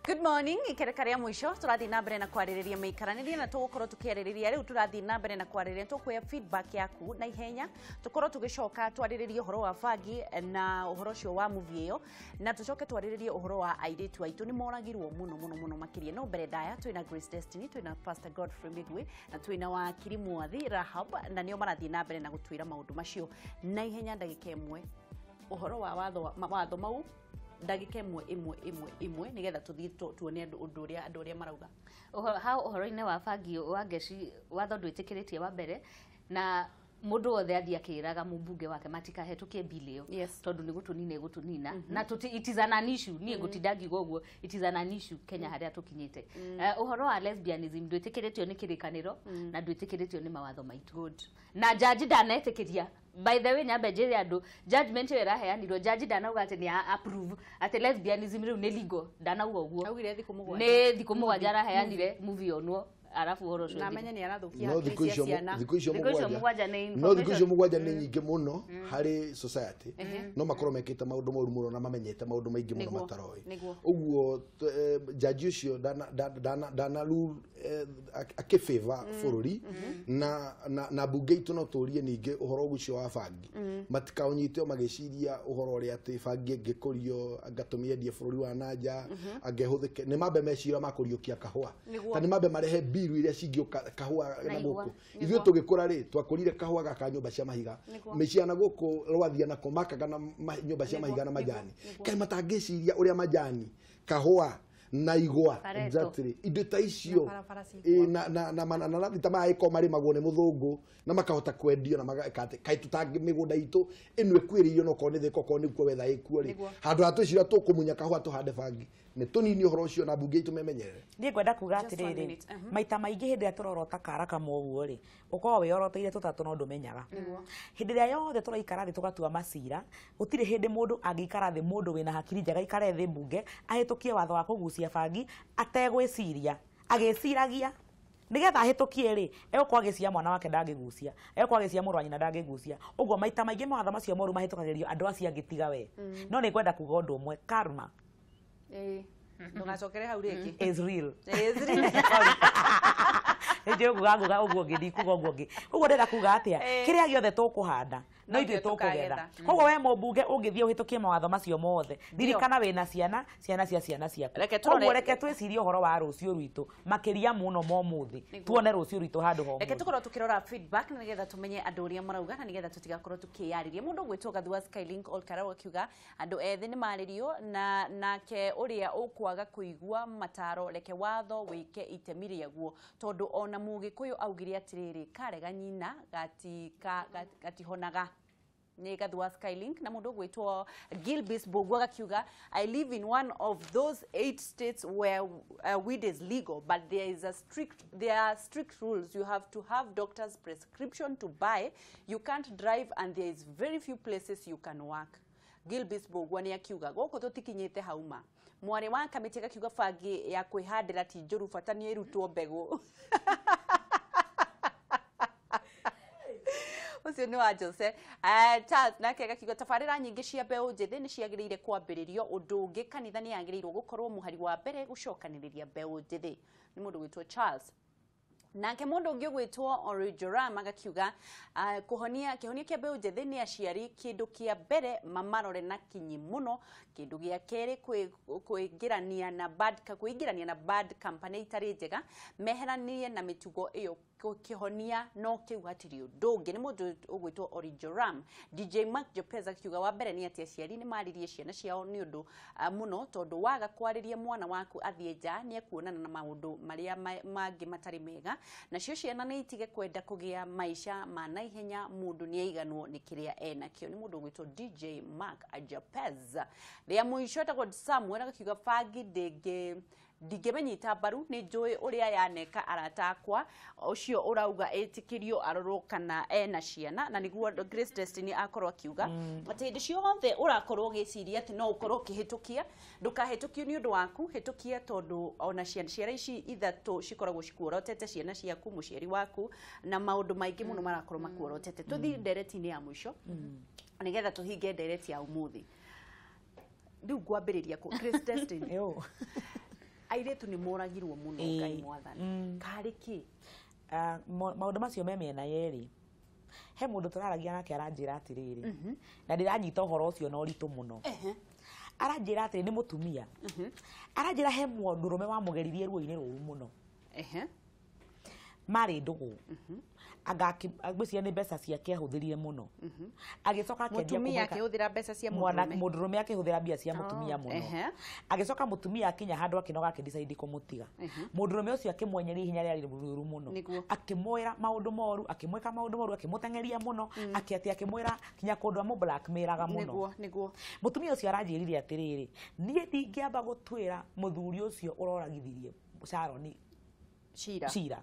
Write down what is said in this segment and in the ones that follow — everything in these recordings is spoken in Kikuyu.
Good morning, ikereka rĩa mũico tũrathiĩ na mbere na kwarĩrĩria mĩikaranĩrie na tũgũkorwo tũkĩarĩrĩria rĩu tũrathiĩ na mbere na kwarĩrĩria tũkuoya feedback yaku na ihenya tũkorwo tũgĩcoka twarĩrĩrie ũhoro wa bangi na ũhoro ũcio wa movie ĩyo na tũcoke twarĩrĩrie ũhoro wa airĩtu aitũ nĩ moragirwo mũno mũno mũno makĩria. No mbere ndaya twĩna Grace Destiny, twĩna Pastor Godfrey Migwi na twĩna wakiri Mwathi Rahab na nĩo marathiĩ na mbere na gũtwĩra maũndũ macio na ihenya ndagĩka ĩmwe ũhoro wa watho mau ndagĩka ĩmwe ĩmwe ĩmwe ĩmwe nĩgetha tũthiĩ tuone ũndũ ũrĩa andũ arĩa marauga. Hau ũhoro-inĩ wa bangi wa ngeci watho ndwĩtĩkĩrĩtie wa mbere na mũndũ wothe athiĩ akĩraga mũmbunge wake matikahetũkie bill ĩyo tondũ nĩ gũtũnina ĩgũtũnina na it is an issue niĩ ngũtinda ngiuga ũguo it is an issue Kenya harĩa tũkinyĩte. Ũhoro wa lesbianism ndwĩtĩkĩrĩtio nĩ kĩrĩkanĩro na ndwĩtĩkĩrĩtio nĩ mawatho maitũ. Good. Na jaji ndanetĩkĩria. By the way, nyambe njĩre andũ judgment ĩyo ĩraheanirwo jaji ndanauga atĩ nĩ approve atĩ lesbianism rĩu nĩ legal, ndanauga ũguo. Augire thikũ mũgwanja. Nĩ thikũ mũgwanja araheanire movie onwo arabu ũhoro ũcio. Na amenye nĩ arathũkia hakiri cia ciana. Thikũ icio mũgwanja no thikũ icio mũgwanja nĩ nyingĩ mũno harĩ society no makorwo mekĩte maũndũ moru mũno na mamenyete maũndũ maingĩ mũno mataroĩ. Ũguo jaji ũcio ndana rule akĩfavor bũrũri na bunge itũ no tũrie ningĩ ũhoro ũcio wa bangi matikaũnyite o magĩciria ũhoro ũrĩa atĩ bangi ĩngĩkũrio angatũmĩendie bũrũri wa nanja angĩhũthĩke nĩ mambe meciria ma kũriũkia kahũa ta nĩ mambe marehe biru iria cingĩũka kahũa na gũkũ. Ithuĩ tũgĩkũra rĩ twakũrire kahũa gaka nyũmba cia mahiga mĩciĩ na gũkũ rwathia nako makaga na nyũmba cia mahiga na majani kaĩ matangĩciria ũrĩa majani kahũa na igwa exactly indo ta icio na mananathi ta maĩ ko marĩmagwo nĩ mũthũngũ na makahota kwendio na magakate kaĩ tũtangĩ mĩgũnda itũ ĩno ĩkuĩrĩirio no korwo nĩ thĩka okorwo nĩ kuo wetha ĩkuo rĩ handũ ha twĩciria tũkũmunya kahũa tũhande bangi nĩ tũnini ũhoro ũcio na mbunge itũ memenyerere. Niĩ ngwenda kuga atĩrĩrĩ maita maingĩ hĩndĩ ĩrĩa tũrorota kara kamwe ũguo rĩ ũkoragwo wĩyoroteire tũtatũ no ndũmenyaga. Hĩndĩ ĩrĩa yothe tũraikara thĩ tũgatua macira gũtirĩ hĩndĩ mũndũ angĩikara thĩ mũndũ wĩna hakiri njega aikare thĩ mbunge ahĩtũkie watho wa kũgucia bangi ategwĩciria agĩciragia nigetha ahĩtũkie rĩ egũkorwo agĩciria mwana wake ndangĩgucia egũkorwo agĩciria mũrũ wa nyina ndangĩgucia. Ũguo maita maingĩ mawatho macio moru mahĩtũkagĩrio andũ acio angĩ tiga we. No nĩ ngwenda kuga ũndũ ũmwe, karma ndũgacokere hau rĩngĩ is real. Is real. Nĩ nguga nguga ũguo ũngĩ ndikuga ũguo ũngĩ. Ũguo ndĩrenda kuga atĩa kĩrĩa gĩothe tũkũhanda no ithuĩ tũkũgetha. Koguo we mũmbunge ũngĩthiĩ ũhĩtũkie mawatho macio mothe ririkana wĩna ciana ciana cia ciana ciaku. Koguo reke twĩcirie ũhoro wa rũciũ rwitũ makĩria mũno momũthĩ tuone rũciũ rwitũ handũ ho. Reke tũkorwo tũkĩrora feedback na nĩgetha tũmenye andũ ũrĩa marauga na nĩgetha tũtigakorwo tũkĩyarĩria. Mũndũ ũgwĩtwo Gathua Skylink Olkarau akiuga andũ ethĩ nĩ marĩrio na nake ũrĩa ũkwaga kũigua mataro reke watho wĩke itemi rĩaguo tondũ ona mũgĩkũyũ augire atĩrĩrĩ karega nyina gatihonaga. Nĩ Gathua Skylink. Na mũndũ ũgwĩtwo Gilbis Mbũgua agakiuga I live in one of those 8 states where weed is legal but there are strict rules. You have to have doctor's prescription to buy, you can't drive and there is very few places you can work. Gilbis Mbũgua nĩ akiuga gũkũ tũtikinyĩte hauma. Mwarĩ wa kamĩtĩ agakiuga bangi ya kwĩhandĩra ti njũru bata nĩ ĩrutwo mbegũ. Ũcio nĩ wa Jose. Charles nake agakiuga tabarĩra nyingĩ cia mbeũ njĩthĩ nĩ ciagĩrĩire kwambĩrĩrio. Ũndũ ũngĩ kanitha nĩ yagĩrĩirwo gũkorwo mũhari wa mbere gũcokanĩrĩria mbeũ njĩthĩ. Nĩ mũndũ gwĩtwo Charles. Nake mũndũ ũngĩ ũgwĩtwo Orijoram agakiuga kũhonia kĩhonia kĩa mbeũ njĩthĩ nĩ aciari kĩndũ kĩa mbere mamarore na kinyi mũno, kĩndũ gĩa kerĩ kwĩingĩrania na bad company itarĩ njega meheranie na mĩtugo ĩyo kĩhonia no kĩu hatirĩ ũndũ ũngĩ. Nĩ mũndũ ũgwĩtwo Orijoram. DJ Mark Jopez akiuga wa mbere nĩ atĩ aciari nĩ maririe ciana ciao nĩ ũndũ mũno tondũ waga kwarĩria mwana waku athiĩ nja nĩ ekuonana na maũndũ marĩa mangĩ matarĩ mega nacio ciana nĩ itige kwenda kũgĩa maica ma naihenya mũndũ nĩ aiganwo nĩ kĩrĩa enakĩo. Nĩ mũndũ ũgwĩtwo DJ Mark Jopez. Rĩa mũico etagwo Samuel agakiuga bangi ndingĩmenyita mbaru nĩ njũĩ ũrĩa yaneka arata akwa ũcio ũrauga ĩtĩkĩrio arorwo kana ena ciana. Na nĩguo Grace Destiny akorwo akiuga atĩ hĩndĩ ciothe ũrakorwo ũgĩciria atĩ no ũkorwo ũkĩhĩtũkia ndũkahĩtũkio nĩ ũndũ waku hĩtũkia tondũ ona ciana ici ithatũ cikoragwo cikuorotete ciana ciaku mũciari waku na maũndũ maingĩ mũno marakorwo makuorotete. Tũthiĩ ndereti-inĩ ya mũico nĩgetha tũhinge ndereti ya ũmũthĩ. Rĩu ngwambĩrĩria kũ Grace Destiny. Airĩtu nĩ moragirwo mũno Ngai mwathani. Karĩ kĩ? Maũndũ macio me mĩena yerĩ. He mũndũ tũraragia nake aranjĩra atĩrĩrĩ, na ndĩranyita ũhoro ũcio na ũritũ mũno. Aranjĩra atĩrĩ nĩ mũtumia. Aranjĩra he mũndũrũme wamũgeririe ruo-inĩ rũru mũno. Marĩ ndũgũ. Ngwĩciria nĩ mbeca ciake ahũthĩrire mũno. Agĩcoka akĩanjia mũtumia akĩhũthĩra mbeca cia mũndũrũme. Mũndũrũme akĩhũthĩra mbia cia mũtumia mũno. Agĩcoka mũtumia akinya handũ akĩnoga akĩdecide kũmũtiga. Mũndũrũme ũcio akĩmwenyeria ihinya rĩarĩ rũru mũno. Akĩmwĩra maũndũ moru, akĩmwĩka maũndũ moru, akĩmũteng'eria mũno, akĩatĩ akĩmwĩra kinya kũndũ amũ-blackmail-aga mũno. Nĩguo. Mũtumia ũcio aranjĩrire atĩrĩrĩ, niĩ ndingĩamba gũtuĩra mũthuri ũcio ũroragithirie Sharon Cira.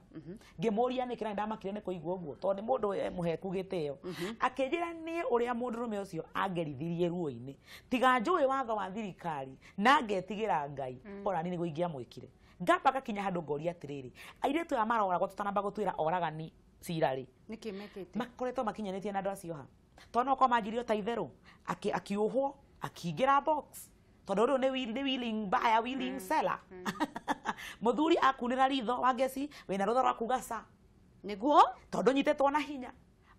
Ngĩmũria nĩkĩ na ndamakire nĩ kũigua ũguo tondũ nĩ mũndũ mũheku gĩtĩo. Akĩnjĩra niĩ ũrĩa mũndũrũme ũcio angerithirie ruo-inĩ, tiga njũĩ watho wa thirikari na ngetigĩra Ngai, ona niĩ nĩguo ingĩamwĩkire. Ngamba ngakinya handũ ngoria atĩrĩrĩ, airĩtu aya maroragwo tũtanamba gũtuĩra oragani cira rĩ, nĩkĩ mekĩte? Makoretwo makinyanĩtie na andũ acio ha? Tondũ no korwo manjirio ta itherũ, akĩohwo, akĩingĩra box. Tondũ rĩu nĩ willing buyer, willing seller. Mũthuri akunĩra ritho wa ngeci wĩna rũtha rwa kuga ca. Nĩguo? Tondũ nyitĩtwo na hinya.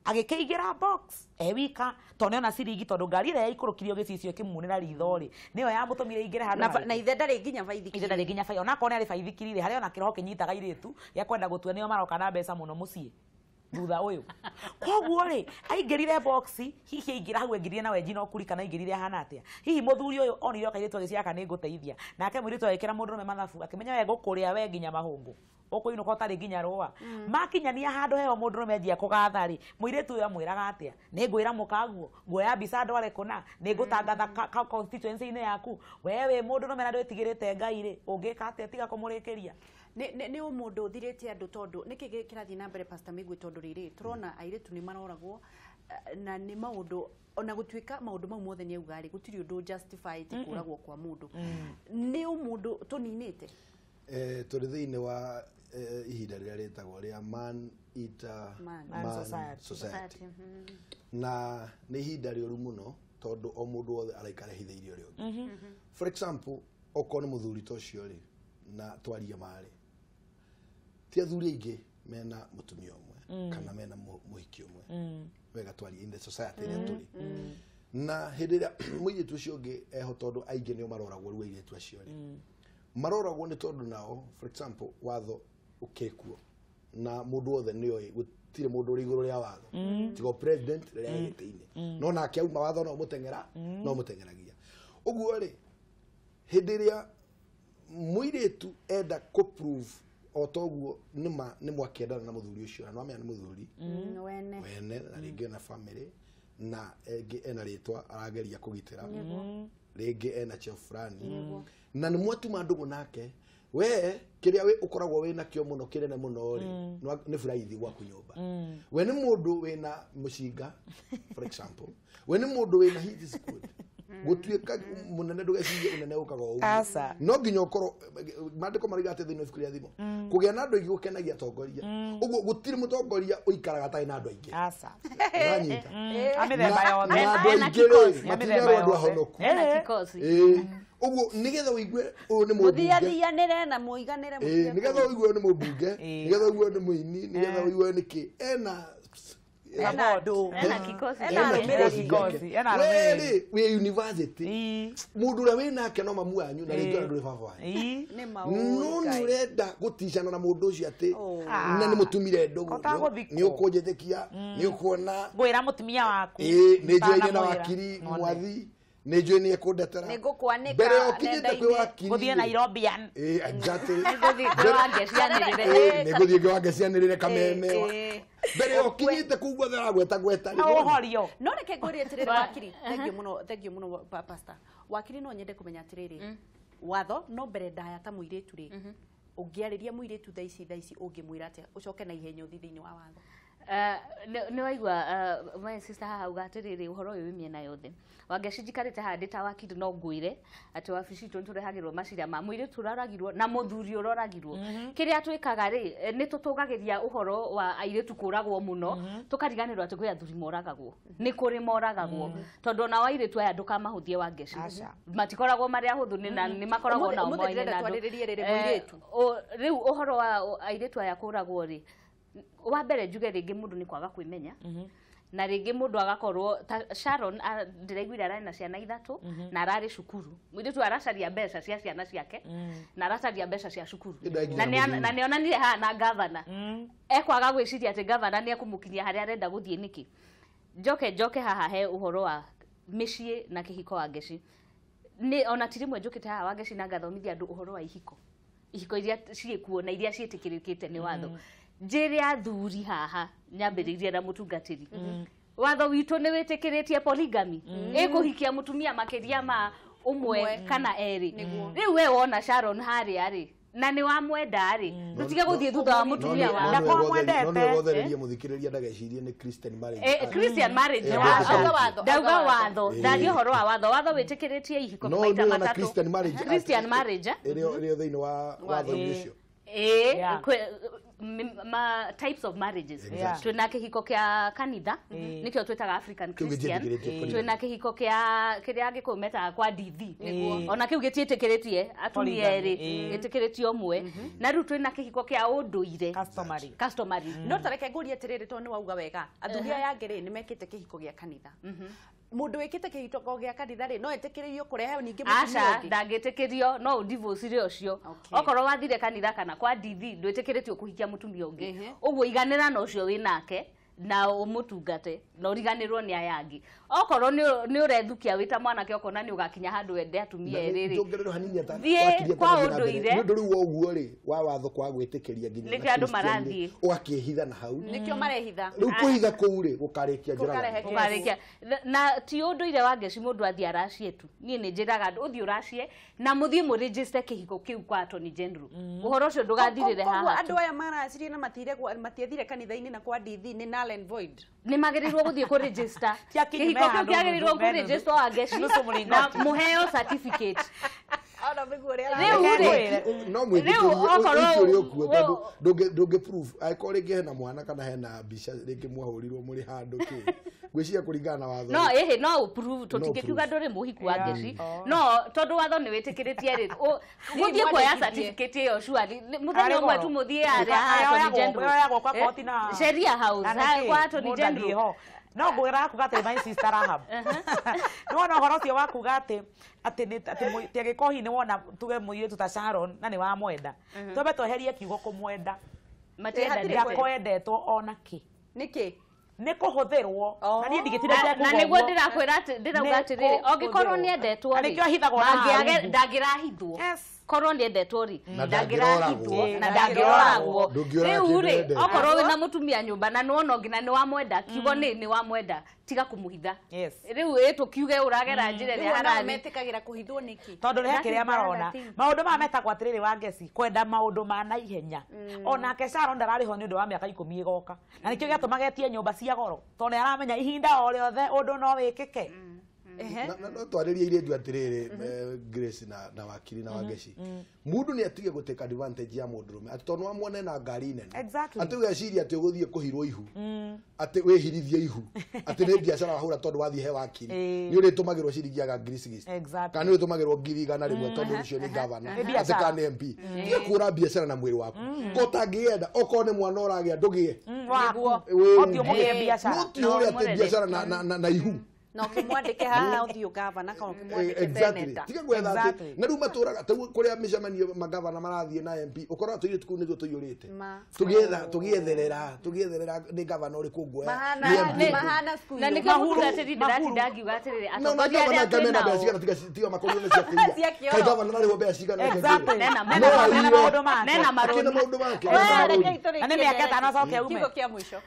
Agĩkĩingĩra box e wika tondũ nĩona ciringi tondũ ngari ĩrĩa yaikũrũkirio gĩcicio ĩkĩmunĩra ritho rĩ, nĩyo yamũtũmire ingĩre handũ. Na ithe ndarĩ nginya baithikiri. Ithe ndarĩ nginya baithikiri. Onakorwo nĩ arĩ baithikiri rĩ, harĩa ona kĩroho kĩnyitaga airĩtu gĩa kwenda gũtua nĩo maroka na mbeca mũno mũciĩ. Thutha ũyũ. Koguo rĩ, aingĩrire box, hihi aingĩra hau aingĩrire na wenji no kuri kana aingĩrire ahana atĩa. Hihi mũthuri ũyũ onire kairĩtu agĩciaka nĩ ngũteithia. Nake mũirĩtu agĩkĩra mũndũrũme mathabu, akĩmenya we ngũkũrĩa we nginya mahũngũ. Ũkũinũka ũtarĩ nginya rũa. Makinyania handũ heo mũndũrũme anjia kũgatha rĩ, mũirĩtu ũyũ amwĩraga atĩa? Nĩ ngwĩra mũkaguo, nguoya mbica ndware kũna, nĩ ngũtangatha constituency-inĩ yaku. We wĩ mũndũrũme na ndwĩtigĩrĩte Ngai rĩ, ũngĩka atĩa tiga kũmũrĩkĩria? Nĩ ũmũndũ ũthirĩte andũ tondũ nĩkĩ kĩrathiĩ na mbere Pastor Migwi tondũ rĩrĩ tũrona airĩtu nĩ maroragwo na nĩ maũndũ ona gũtuĩka maũndũ mau mothe nĩ auga rĩ gũtirĩ ũndũ justified kũragwo kwa mũndũ. Nĩ ũmũndũ tũninĩte? Tũrĩ thĩinĩ wa ihinda rĩrĩa rĩtagwo rĩa man eater man society. Na nĩ ihinda rĩũru mũno tondũ o mũndũ wothe araikara ehithĩirie ũrĩa ũngĩ. For example, okorwo nĩ mũthuri ta ũcio rĩ na twarie marĩ, ti athuri aingĩ mena mũtumia ũmwe kana mena mũhiki ũmwe. Wega twarie in the society ĩrĩa tũrĩ. Na hĩndĩ ĩrĩa mũirĩtu ũcio ũngĩ eho tondũ aingĩ nĩo maroragwo rĩu airĩtu acio rĩ. Maroragwo nĩ tondũ nao, for example, watho ũkĩkuo na mũndũ wothe nĩoĩ gũtirĩ mũndũ ũrĩ igũrũ rĩa watho. Tiga president rĩrĩa gĩtĩ-inĩ. No nake auma watho no mũteng'era, no mũteng'eragia. Ũguo rĩ, hĩndĩ ĩrĩa mũirĩtu enda kũ prove o toguo nĩ mwakĩendana na mũthuri ũcio na nwamenya nĩ mũthuri wene na rĩngĩ ena family na ĩngĩ ena rĩtwa arageria kũgitĩra, rĩngĩ ena cheo fulani na nĩ mwatuma ndũgũ nake, we kĩrĩa we ũkoragwo wĩna kĩo mũno kĩnene mũno rĩ nĩ buraithi gwaku nyũmba. We nĩ mũndũ wĩna mũcinga, for example, we nĩ mũndũ wĩna hit squad. Gũtuĩka mũnene ndũgecirie ũnene ũkaga o ũguo. No nginya ũkorwo maandĩko marauga atĩ thĩinĩ wa ibuku rĩa Thimo, kũgĩa na andũ aingĩ gũkenagia atongoria. Ũguo gũtirĩ mũtongoria ũikaraga atarĩ na andũ aingĩ. Ũranyita? A mĩthemba yothe. Na andũ aingĩ rĩ, matirerwo andũ ahonoku. Ũguo nĩgetha ũigue ũyũ nĩ mũmbunge, mũthiathianĩre na mũiganĩre, nĩgetha ũigue ũyũ nĩ mũmbunge, nĩgetha ũigue ũyũ nĩ mũini, nĩgetha ũigue ũyũ nĩ kĩ, ena wĩ university mũndũ ũrĩa wĩ nake no mamu wanyu na rĩngĩ ona ndũrĩ baba wanyu. No nĩ ũrenda gũticana na mũndũ ũcio atĩ na nĩ mũtumire ndũgũ, nĩ ũkũnjĩtĩkia, nĩ ũkuona ngwĩra mũtumia waku, nĩ njũĩine na wakiri mwathi, nĩ njũĩ nĩ ekũndetera mbere ya ũkinyĩte kwĩ wakiri gũthiĩ Nairobian. Exactly. Nĩngũthiĩ kwĩ Wangeci anĩrĩre Kameme. Mbere ya ũkinyĩte kũu guothe aragweta gweta. Ũhorio. No reke ngwĩre atĩrĩrĩ wakiri, thengiũ mũno pastor. Wakiri no nyende kũmenya atĩrĩrĩ, watho no mbere ndaya ta mũirĩtu rĩ, ũngĩarĩria mũirĩtu thaa ici ũngĩmwĩra atĩa ũcoke na ihenya ũthiĩ thĩinĩ wa watho? Nĩ waigua my sister haha auga atĩrĩrĩ ũhoro ũyũ wĩ mĩena yothe. Wangeci njikarĩte haha ndĩ ta wakiri no ngwĩre atĩ wabici itũ nĩtũrehagĩrwo macira ma mũirĩtu ũroragirwo na mũthuri ũroragirwo. Kĩrĩa twĩkaga rĩ nĩ tũtũgagĩria ũhoro wa airĩtu kũragwo mũno tũkariganĩrwo atĩ kwĩ athuri moragagwo. Nĩ kũrĩ moragagwo tondũ ona wa airĩtu aya ndũkamahũthie Wangeci. Matikoragwo marĩ ahũthũ na nĩ makoragwo nao moaine na andũ. Rĩu ũhoro wa airĩtu aya kũragwo rĩ wa mbere njuge rĩngĩ mũndũ nĩ kwaga kwĩmenya na rĩngĩ mũndũ agakorwo ta Sharon ndĩraiguire ararĩ na ciana ithatũ na ararĩ cukuru mũirĩtu aracaria mbeca cia ciana ciake na aracaria mbeca cia cukuru na nĩ onanire haha na gavana ekwaga gwĩciria atĩ gavana nĩ ekũmũkinyia harĩa arenda gũthiĩ nĩkĩ. Njoke haha he ũhoro wa mĩciĩ na kĩhiko Wangeci nĩ ona ti rĩmwe njũkĩte haha Wangeci na ngathomithia andũ ũhoro wa ihiko iria ciĩkuo na iria ciĩtĩkĩrĩkĩte nĩ watho. Njĩre athuri haha nyambĩrĩirie na mũtungatĩri watho witũ nĩ wĩtĩkĩrĩtie polygamy ĩkũhikia mũtumia makĩria ma ũmwe kana erĩ. Rĩu we wona Sharon harĩa rĩ na nĩ wamwenda rĩ ndũtige gũthiĩ thutha wa mũtumia wa no nĩ wothererie mũthikĩrĩria ndagecirie nĩ Christian marriage. Christian marriage ndauga watho ndaria ũhoro wa watho wĩtĩkĩrĩtie ihiko maita matatũ. Christian marriage ĩrĩa thĩinĩ wa watho ũcio types of marriages. Twina kĩhiko kĩa kanitha nĩkĩo twĩtaga African Christian, twina kĩhiko kĩa kĩrĩa Gĩkũyũ metaga kwa dithi ona kĩu gĩtiĩtĩkĩrĩtie atumia erĩ gĩtĩkĩrĩtie ũmwe, na rĩu twina kĩhiko kĩa ũndũire customary. No tareke ngũrie atĩrĩrĩ tondũ nĩ wauga wega athuri aya angĩ rĩ nĩ mekĩte kĩhiko gĩa kanitha. Mũndũ wĩkĩte kĩhiko gĩa kanitha rĩ no etĩkĩrĩrio kũrehe ningĩ mũtumia ũngĩ? Aca ndangĩtĩkĩrio, no ũdivorce ũcio. Okorwo wathire kanitha kana kwa dithi ndwĩtĩkĩrĩtio kũhikia mũtumia ũngĩ, ũguo iganĩra na ũcio wĩnake na ũmũtungate na ũriganĩrwo nĩ aya angĩ. Okorwo nĩ ũrethukia wĩ ta mwanake ũkona nĩ ũgakinya handũ wende atumia erĩ rĩ, njongerere hanini thiĩ kwa ũndũire. Nĩ ũndũ rĩu wa ũguo rĩ wa watho kwa gwĩtĩkĩria nginya nĩkĩo andũ marathiĩ ũgakĩhitha na hau nĩkĩo marehitha. Rĩu kũhitha kũu rĩ gũkarĩkia njũragano gũkarĩkia na ti ũndũire wa Ngeci mũndũ athiĩ aracie tu. Niĩ nĩ njĩraga andũ ũthiĩ ũracie na mũthiĩ mũregister kĩhiko kĩu kwa Attorney General. Ũhoro ũcio ndũgathirĩre haha. Andũ aya maracirie na matiethire kanitha-inĩ na kwa dithi nĩ null and void. Nĩ magĩrĩirwo gũthiĩ kũregister kĩhiko kĩu kĩagĩrĩirwo kũregister wa Ngeci na mũheo certificate. Rĩu rĩ no mwĩtĩkĩrie ũrĩa ũkuo tondũ ndũngĩ prove angĩkorwo rĩngĩ hena mwana kana hena mbica rĩngĩ mwahũrirwo mũrĩ handũ kĩ ngwĩciria kũringana na watho no ĩhĩ no prove tũtingĩkiuga ndũrĩ mũhiku wa Ngeci no tondũ watho nĩ wĩtĩkĩrĩtie rĩ gũthiĩ kuoya certificate ĩyo surely mũthenya ũmwe tu mũthiĩ harĩa Attorney General Sheria House kwa Attorney General. No ngwĩra kuga atĩ my sister Rahab nĩ wona ũhoro ũcio wa kuga atĩ atĩ angĩkorwo hihi nĩ wona tuge mũirĩtu ta Sharon na nĩ wamwenda twambe tweherie kiugo kũmwenda ndakwendetwo ona kĩ nĩkĩ nĩ kũhũthĩrwo na niĩ ndigĩtire na nĩguo ndĩrakwĩra atĩ ndĩrauga atĩrĩrĩ angĩkorwo nĩ endetwo rĩ nĩkĩo ahithagwo na ndangĩrahithwo korwo nĩ endetwo rĩ ndangĩrahithwo na ndangĩroragwo. Rĩu rĩ okorwo wĩna mũtumia nyũmba na nĩwona ũngĩ na nĩwamwenda kiugo nĩ nĩwamwenda tiga kũmũhitha. Rĩu ĩ tũkiuge ũragera njĩra ĩrĩa harari metĩkagĩra kũhithwo nĩkĩ tondũ nĩ kĩrĩa marona maũndũ maya metagwo atĩrĩrĩ wa Ngeci kwenda maũndũ ma naihenya. Onake Sharon ndararĩho nĩ ũndũ wa mĩaka 10 ĩgoka na nĩkĩo gĩatũmaga etie nyũmba cia goro tondũ nĩ aramenya ihinda o rĩothe ũndũ no wĩkĩke. No twarĩrie irĩtu atĩrĩrĩ Grace na wakiri na Wangeci mũndũ nĩ atige gũ take advantage ya mũndũrũme atĩ tondũ wamwone na ngari nene atĩ ũgeciria atĩ ũgũthiĩ kũhirwo ihu atĩ wĩhirithie ihu atĩ nĩ biacara wahũra tondũ wathiĩ he wakiri nĩ ũrĩtũmagĩrwo ciringi ya ngiri 60 kana nĩ ũrĩtũmagĩrwo 100,000 tondũ ũcio nĩ gavana atĩ kana nĩ MP. Tiga kũhũra biacara na mwĩrĩ waku ko ũtangĩenda okorwo nĩ mwana ũragĩa ndũgĩe no ti ũrĩa atĩ biacara na ihu na ũkĩmwandĩke haha ũthiũ gavana kana ũkĩmwandĩke senator. Tiga gwetha atĩ na rĩu matũraga kũrĩa mĩcemanio magavana marathiĩ na MP ũkoraga tũirĩtu kũu nĩtuo tũiyũrĩte tũgĩetherera nĩ gavana ũrĩkũ nguoya na nĩkĩo mũtungatĩri ndĩratinda ngiuga atĩrĩrĩ atongoria arĩa twĩ nao tiga makorirwo nĩ cia kũiya kaĩ gavana ararĩhwo mbeca cigana nena marũni maũndũ make na nĩ mĩaka ĩtano acoke aume. Kiugo kĩa mũico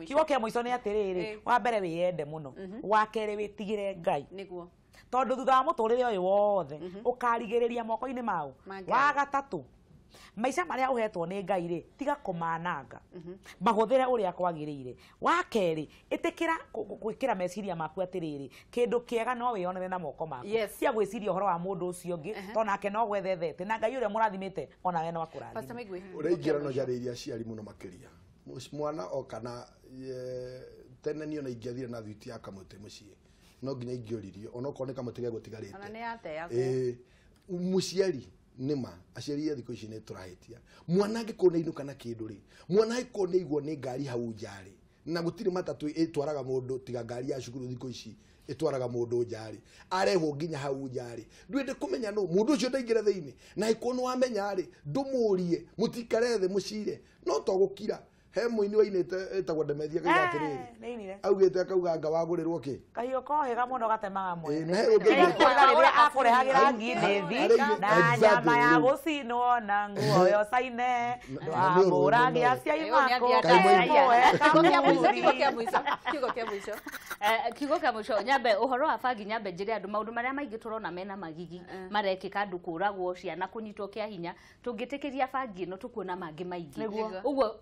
Kiugo kĩa mũico nĩ atĩrĩrĩ wa mbere wĩyende mũno wa kerĩ wĩtigĩre Ngai nĩguo tondũ thutha wa mũtũrĩre ũyũ wothe ũkarigĩrĩria moko-inĩ mau. Wa gatatũ Maica marĩa ũhetwo nĩ Ngai rĩ, tiga kũmananga. Mahũthĩre ũrĩa kwagĩrĩire. Wa kerĩ, ĩtĩkĩra gwĩkĩra meciria maku atĩrĩrĩ, kĩndũ kĩega no wĩyonere na moko maku. Tia gwĩciria ũhoro wa mũndũ ũcio ũngĩ, tondũ nake no gwethethete na Ngai ũrĩa mũrathimĩte ona we no akũrathime. Ũrĩa ingĩra no njarĩirie aciari mũno makĩria. Mwana oka na tene niĩ ona ingĩathire na thwiti ya kamũtĩ mũciĩ no nginya ingĩoririo onokorwo nĩ kamũtĩ gegũtigarĩte. Ona nĩ yateagwo. Mũciari nĩma aciari a thikũ ici nĩ tũrahĩtia. Mwana angĩkorwo nĩ ainũka na kĩndũ rĩ, mwana angĩkorwo nĩ aigwo nĩ ngari hau nja rĩ, na gũtirĩ matatũ ĩtwaraga mũndũ tiga ngari ya cukuru thikũ ici ĩtwaraga mũndũ nja rĩ, arehwo nginya hau nja rĩ, ndwende kũmenya nũ mũndũ ũcio ndaingĩra thĩinĩ, na angĩkorwo nĩ wamenya rĩ, ndũmũrie, mũtikare thĩ mũcire, no to gũkira. He mũini wainĩte ĩtagwo Ndemethia akauga atĩrĩrĩ, augĩte akauga anga wagũrĩrwo kĩ? Kahiũ kohĩga mũno gatemaga mwene. Na he ũngĩ rĩrĩa akũrehagĩra nginethi na nyama ya gũcinwo na nguo yocaine ndwamũragia aciari maku. Kiugo kĩa mũico. Kiugo kĩa mũico nyambe ũhoro wa bangi, nyambe njĩre andũ maũndũ marĩa maingĩ tũrona mena magigi marekĩka, andũ kũragwo, ciana kũnyitwo kĩa hinya. Tũngĩtĩkĩria bangi ĩno tũkuona mangĩ maingĩ. Ũguo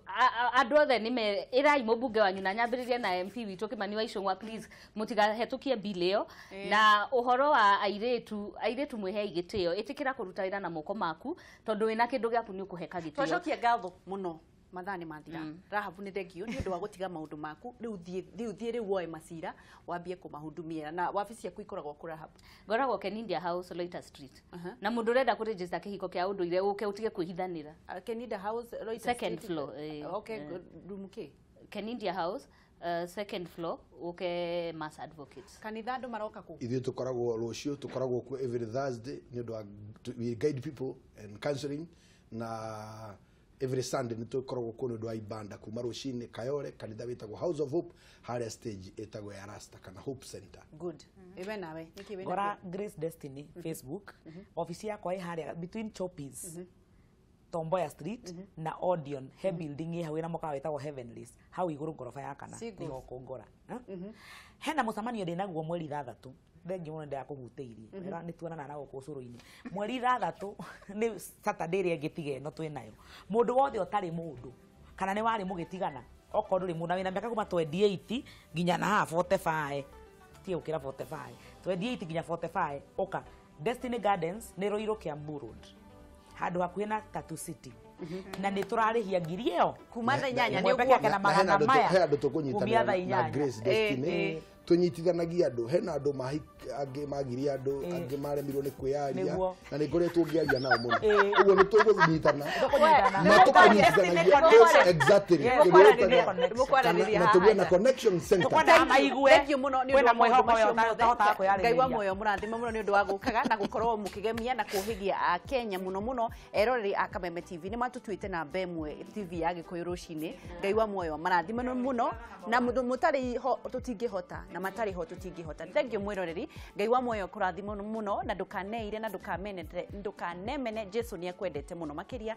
andũ othe nĩ ĩrai mũmbunge wanyu na nyambĩrĩrie na MP witũ Kĩmani wa Icũng'wa, please mũtigahetũkie bill ĩyo. Na ũhoro wa airĩtu, airĩtu mwĩhei gĩtĩo, ĩtĩkĩra kũruta wĩra na moko maku tondũ wĩna kĩndũ gĩaku nĩ ũkũheka gĩtĩo. Twacokia ngatho mũno, mathaa nĩ mathira. Rahabu nĩ thengio nĩ ũndũ wa gũtiga maũndũ maku rĩu thiĩ rĩu woe macira wambie kũmahudumia. Na wabici yaku ikoragwo kũ Rahabu? Ngoragwo Kenindia House, Loiter Street. Na mũndũ ũrenda kũregister kĩhiko kĩa ũndũire ũke ũtige kwĩhithanĩra. Kenindia House, Loiter Street, second floor. Okay, room kĩ? Kenindia House, second floor, ũke Mass Advocates. Kanitha andũ maroka kũ? Ithuĩ tũkoragwo rũciũ, tũkoragwo kuo every Thursday nĩ ũndũ wa we guide people and counseling, na every Sunday nĩ tũkoragwo kuo nĩ ũndũ wa ibanda kuma rũcinĩ Kayole, kanitha wĩtagwo House of Hope, harĩa stage ĩtagwo ya Rasta kana Hope Center. Good. Iwe nawe nĩkĩ wĩna Ngora Grace Destiny Facebook, ofici yakwa ĩ harĩa between Choppies, Tomboya Street na Odeon, he building ĩ hau ĩna mũkawa wĩtagwo Heavenlies, hau igũrũ ngoroba ya kana nĩho kũngora. Hena mũcemanio ndĩnaguo mweri 6, thengiũ mũno ndĩrakũhutĩirie wega, nĩ tuonana na gũkũ ũcũrũ-inĩ. Mweri 6 nĩ Saturday ĩrĩa ĩngĩ tiga ĩno twĩnayo. Mũndũ wothe ũtarĩ mũndũ kana nĩ warĩ mũgĩtigana, okorwo ndũrĩ mũndũ na wĩna mĩaka kuma 28 nginya na haha 45, tiga gũkĩra 45, 28 nginya 45, ũka Destiny Gardens nĩ Ruiru Kiambu Road, handũ hakuhĩ na Tatu City. Na nĩ tũrarĩhia ngiri ĩyo kuma thaa inyanya nĩ ũguo na magana maya he andũ tũkũnyitanĩra na Grace Destiny, tũnyitithanagia andũ. Hena andũ angĩ magirie andũ angĩ maremirwo nĩ kwĩyaria, na nĩ ngoretwo ngĩaria nao mũno. Ũguo nĩ tũgũnyitana na tũkanyitithanagia exactly na tũgĩe na connection center. Thank you mũno nĩ ũndũ wa maũndũ macio mothe. Ngai wa muoyo mũrathime mũno nĩ ũndũ wa gũkaga na gũkorwo mũkĩgemia na kũhĩgia a Kenya mũno mũno. Eroreri a Kameme TV nĩ matũtuĩte namba ĩmwe TV ya Gĩkũyũ rũcinĩ. Ngai wa muoyo marathime mũno, na mũtarĩ ho tũtingĩhota, na matarĩ ho tũtingĩhota. Thank you mwĩroreri, Ngai wa muoyo kũrathima mũno, na ndũkaneire na ndũkanemene. Jesu nĩ akwendete mũno makĩria.